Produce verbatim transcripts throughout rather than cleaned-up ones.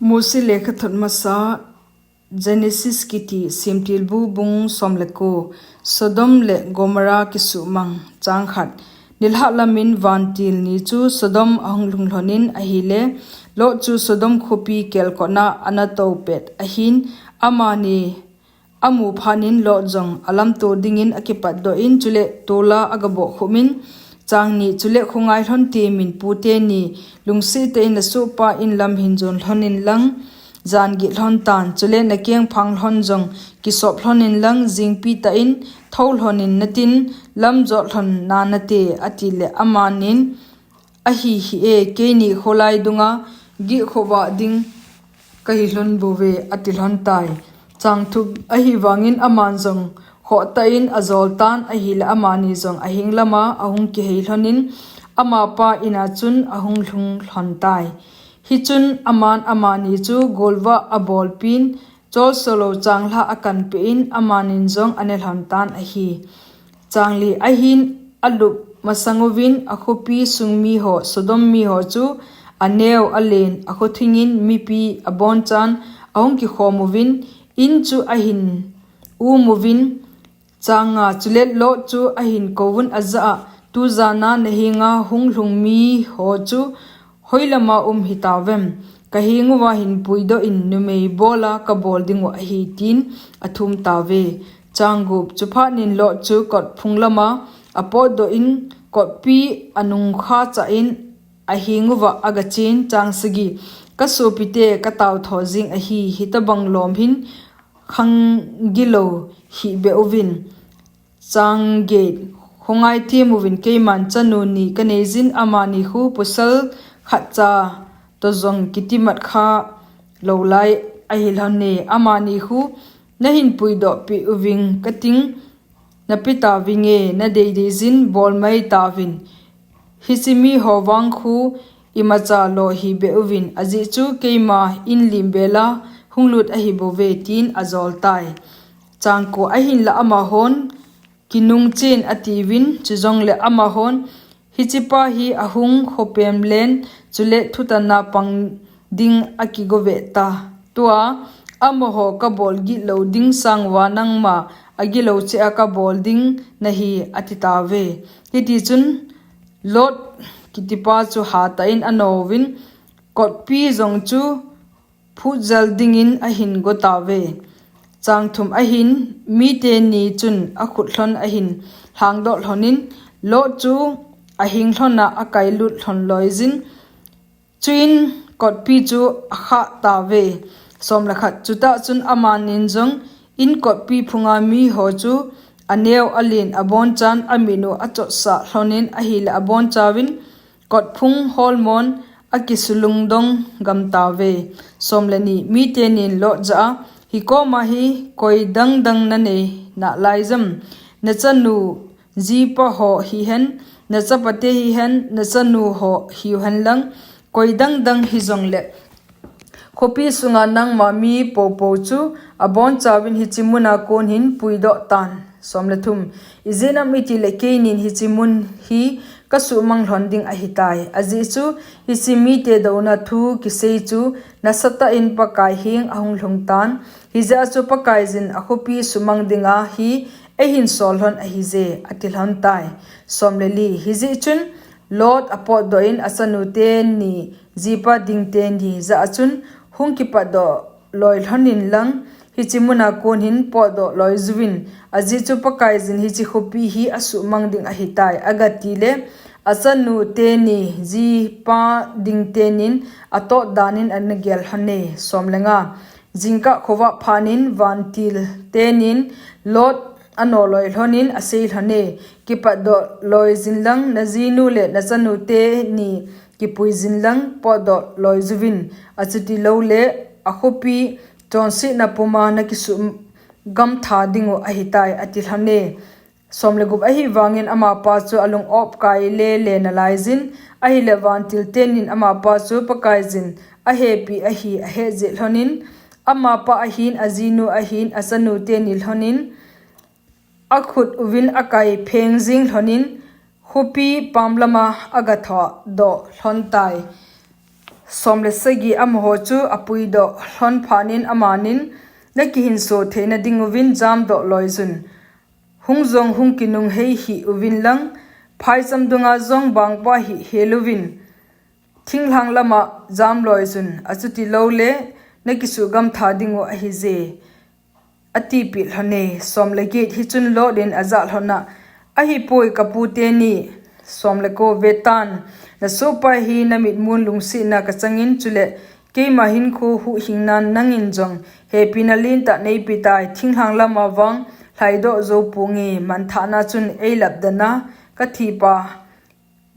Mosi lekhathot masa, Genesis kiti, Semtilbu bung som le ko. Sodom le Gomorrah kisuhmang. Chang khat. Nilhah lamin vantil ni chu Sodom ahung lhung lhonin ahile, Lot chu Sodom khopi kelkotna ana tou pet ahin, amani amu phatnin Lot jong alamto dingin akipatdoh in, chule tola agaboh khumin, chang ni, chule khongai lhon temin pute ni lungset tah in asohpa in lam hin jon lhonin lang, jan gih lhon tan, chule nakeng phang lhon jong kisop lhonin lang, jingpi tah in thou lhonin natin, lam jot lhon nanate, atile amanin, ahi hih e, keini kholai dunga gih khovah ding kahi lhon bouve, ati lhon tai. Chang thum. Ahivangin aman jong khohtah in ajol tan ahile, amani jong aheng lama ahung kihei lhonin, amapa ina chun ahung lhung lhon tai. Hichun aman amani chu golvah abolpin, cholso lou changlhah akanpeh in, amanin jong ane lhon tan ahi. Chang li. Ahin alup masang uvin, akhopi sung miho, Sodom miho chu aneo alen, akhothingin mipi abonchan ahung kikhom uvin, in chu ahin um uvin, chang nga, chule Lot chu ahin kouvun, ajah a, tujana nahenga hung lhung miho chu hoilama um hitauvem? Kaheng uva hin puidoh in numei bola kabol dingu ahi, tin athum tauve. Chang gup. Chuphatnin Lot chu kotphung lama apotdoh in, kotpi anungkha chah in aheng uva agachen. Chang sagi. Kasopite, kataotho jing ahi, hitobang lom hin khang gilou hihbeh uvin. Chang get. Khongai them uvin, keiman chanu ni kaneijin, amani khu pasal khatcha toh jong kitimat kha lou lai ahi lhone. Amani khu nahin puidoh peh uving kating, napeh tauvinge, nadeideijin bolmai tauvin. Hiche miho vang khu imacha lo hihbeh uvin, ajeh chu keima in limbela hung lut ahi bouve, tin ajol tai. Chang ko. Ahinla amahon kinungchen atiuvin, chujongle amahon, hichepa hi ahung khopem len, chule thutanna pang ding akigovet ta. Tua, amaho kabol gih lou ding sang uva nangma agilou cheh a kabol ding nahi, ati tauve. Hitichun Lot kitipa chu hatah in anouvin, kotpi jong chu phutjal dingin ahin go tauve. Chang thum. Ahin mite ni chun akhut lhon ahin lhangdoh lhonin, Lot chu aheng lhona akailut lhon loijin, chuin kotpi chu akhah tauve. Som le khat. Chutah chun amanin jong in kotpi phunga miho chu aneo alen abonchan amit u achotsah lhonin ahile, abonchauvin kotphung holmon akisulungdong gam tauve. Som le ni. Mite nin Lot jah a, hikoma hi koi dangdang nanei nalai jem? Nachanu jipa ho hihen, nachapate hihen, nachanu ho hiuhen lang, koi dangdang hijongle khopi sunga nangma mi poupou chu abonchauvin hiche muna kon hin puidoh tan. Som le thum. Ijeh inem itile keinin hiche mun hi kasuhmang lhon ding ahitai. Ajeh chu hiche mite douna thu kisei chu nasatah in Pakai heng ahung lhung tan. Hijeh a chu Pakaiyin akhopi sumang dinga hi eihin sol lhon ahije, ati lhon tai. Som le li. Hijeh chun Lot apotdoh in achanute ni, jipa dingte ni jah a chun hung kipatdoh loi lhonin lang, hiche muna kon hin potdoh loijuvin, ajeh chu Pakaiyin hiche khopi hi asuhmang ding ahitai, agatile, achanute ni, jipa dingte nin atot danin anagel lhone. Som le nga. Jingkah khovah phatnin vantil tenin Lot ano loi lhonin asei lhone, kipatdoh loijin lang, najinu le nachanute ni kipuijin lang potdoh loijuvin, achuti loule akhopi chonsetna puma nakisuh gamtha dingu ahitai, ati lhone. Som le gup. Ahivangin amapa chu alung opkai lele nalaijin, ahile vantil tenin amapa chu Pakaiyin ahepeh ahi ahet jeh lhonin, amapa ahin, ajinu ahin, achanute ni lhonin, akhut uvin akai pheng jing lhonin, khopi pam lama agathodoh lhon tai. Som le sagi amaho chu apuidoh lhon phatnin amanin, na kihinso theina dinguvin jamdoh loiyun, hung jong hung kinunghei hih uvin lang, phaicham dunga jong bangpa hih hel uvin, thinglhang lama jam loiyun, achuti loule na kisuhgam tha dingu ahi je, atipeh lhone. Som le get hichun Lot in ajah lhona, ahipoi kapu teni. Som le ko, vetan, nasohpa hi na mitmun lungsetna kachangin, chule keima hinkho huhhingnan nangin jong hepina lentah neipetai, thinglhang lama vang lhaidoh jou ponge, manthahna chun eilapdan a, kathipa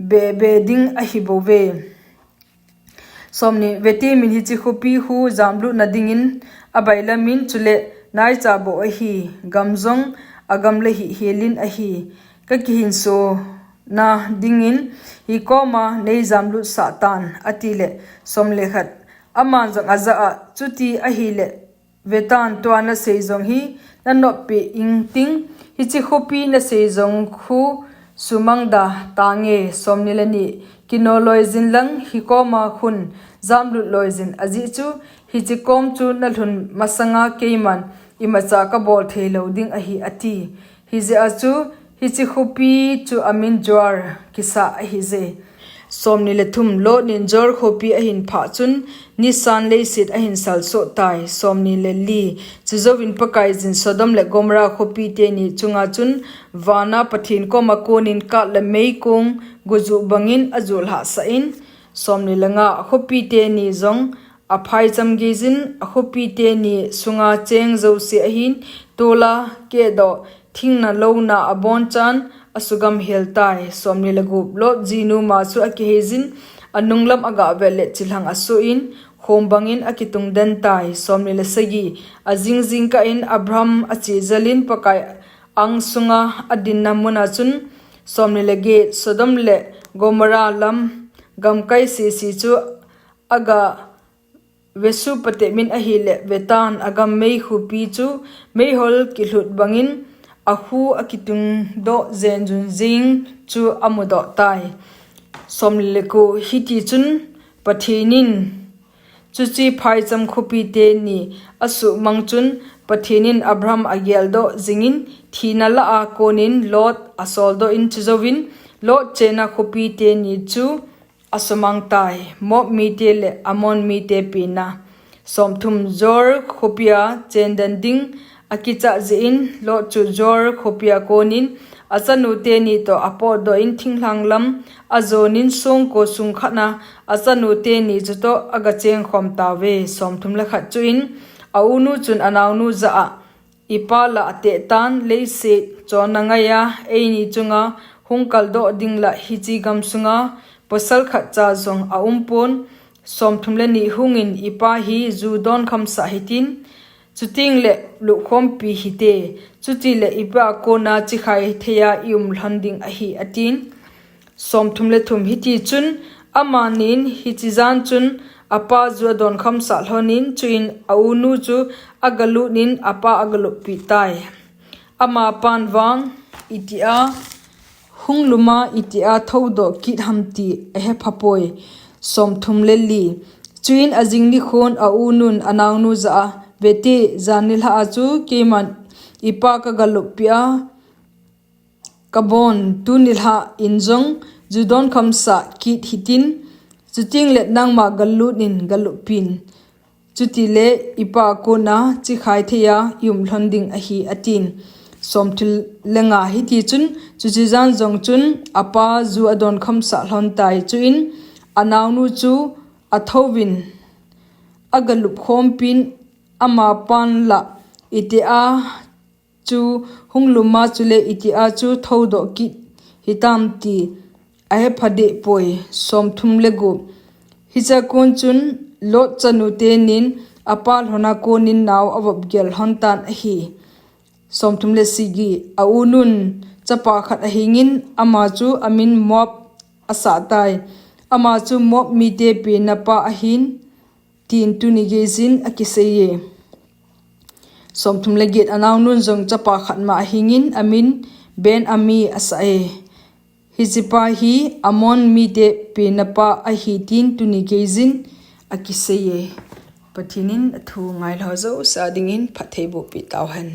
bebe ding ahi bouve. Som ni, vete min hiche khopi khu jamlutna dingin abailamin, chule naicha bou ahi, gam jong agamla hih helin ahi, kakihinso na dingin hikoma neijamlut sah tan, atile. Som le khat, aman jong ajah a, chuti ahile, vetan, tua nasei jong hi nanoppeh ingting, hiche khopi nasei jong khu sumangda tange. Som ni le ni, kino loiyun lang hikoma khun jamlut loiyun, ajeh chu hiche kom chu nalhun masanga keiman imacha kabol theilou ding ahi, ati. Hijeh a chu hiche khopi chu amin Zoar kisa ahije. Som ni le thum, Lot in Zoar khopi ahin phah chun, nisan leiset ahin salsoh tai. Som ni le li, chujouvin Pakaiyin Sodom le Gomorrah khopi teni chunga chun, vana Pathen koma konin kat le meikong gujuh bangin ajuh lhahsah in, som ni le nga, akhopi teni jong aphaicham geijin, akhopi teni sunga cheng jouse ahin, tola, kehdoh, thingna louna abonchan asugam hel tai. Som ni le gup, Lot jinu ma chu akiheijin, anunglam agah vet le chilhang asoh in, khom bangin akitung den tai. Som ni le sagi, ajing jingkah in Abram ache jel in Pakai ang sunga adinna muna chun, som ni le get, Sodom le Gomorrah lam gamkai sese chu aga vesuh patep in ahile, vetan, agam meikhupi chu meihol kilhut bangin akhu akitungdoh jenjun jing chu amudoh tai. Som ni le ko, hiti chun Pathen in chuche phaicham khopi teni asuhmang chun, Pathen in Abram ageldoh jingin, thina lah a konin Lot asoldoh in, chujouvin Lot chenna khopi teni chu asumang tai, Moab mite le Ammon mite penna. Som thum, Zoar khopia chen den ding akichat jeh in, Lot chu Zoar khopia konin achanu teni toh apotdoh in, thinglhang lam ajonin songko sung khatna achanu teni chutoh agacheng khom tauve. Som thum le khat, chuin aunu chun anaonu jah a, ipa lah ateh tan, leiset chonna ngaiya eini chunga hung kaldoh ding lah hiche gam sunga pasal khatcha jong aumpon. Som thum le ni, hungin ipa hi ju donkhamsah hitin, chuteng le lupkhompi hite, chutile ipa a kona chikhai theiya ium lhon ding ahi, atin. Som thum le thum, hiti chun amanin hiche jan chun apa ju adonkhamsah lhonin, chuin aunu chu agalut in apa agaluppeh tai. Amapan vang itia hungluma itia thoudoh kit ham ti ahephapoi. Som thum le li, chuin ajing nikhon aunun anaonu jah a, vete, jan nilhah a chu keiman ipa kagaluppeh a kabon, tuni nilhah in jong ju donkhamsah kit hitin, chuteng le nangma galut in galuppeh in, chutile ipa a kona chikhai theiya ium lhon ding ahi, atin. Som thum le nga, hiti chun chuche jan jong chun apa ju adonkhamsah lhon tai, chuin anaonu chu athouvin agalupkhompin, amapan lah itia chu hungluma chule itia chu thoudoh kit hitam ti ahephadehpoi. Som thum le gup, hichea kon chun Lot chanu tenin apa lhona konin nao avop gel lhon tan ahi. Som thum le sagi, aunun chapa khat ahingin, ama chu amin Moab asah tai. Ama chu Moab mite penna pa ahin, tin tuni geijin akiseiye. Som thum le get, anaonun jong chapa khat ma ahingin, amin Ben-ammi asah e. Hichepa hi Ammon mite penna pa ahi, tin tuni geijin akiseiye. Pathen in athu ngailha jouse dingin phattheiboh peh tauhen.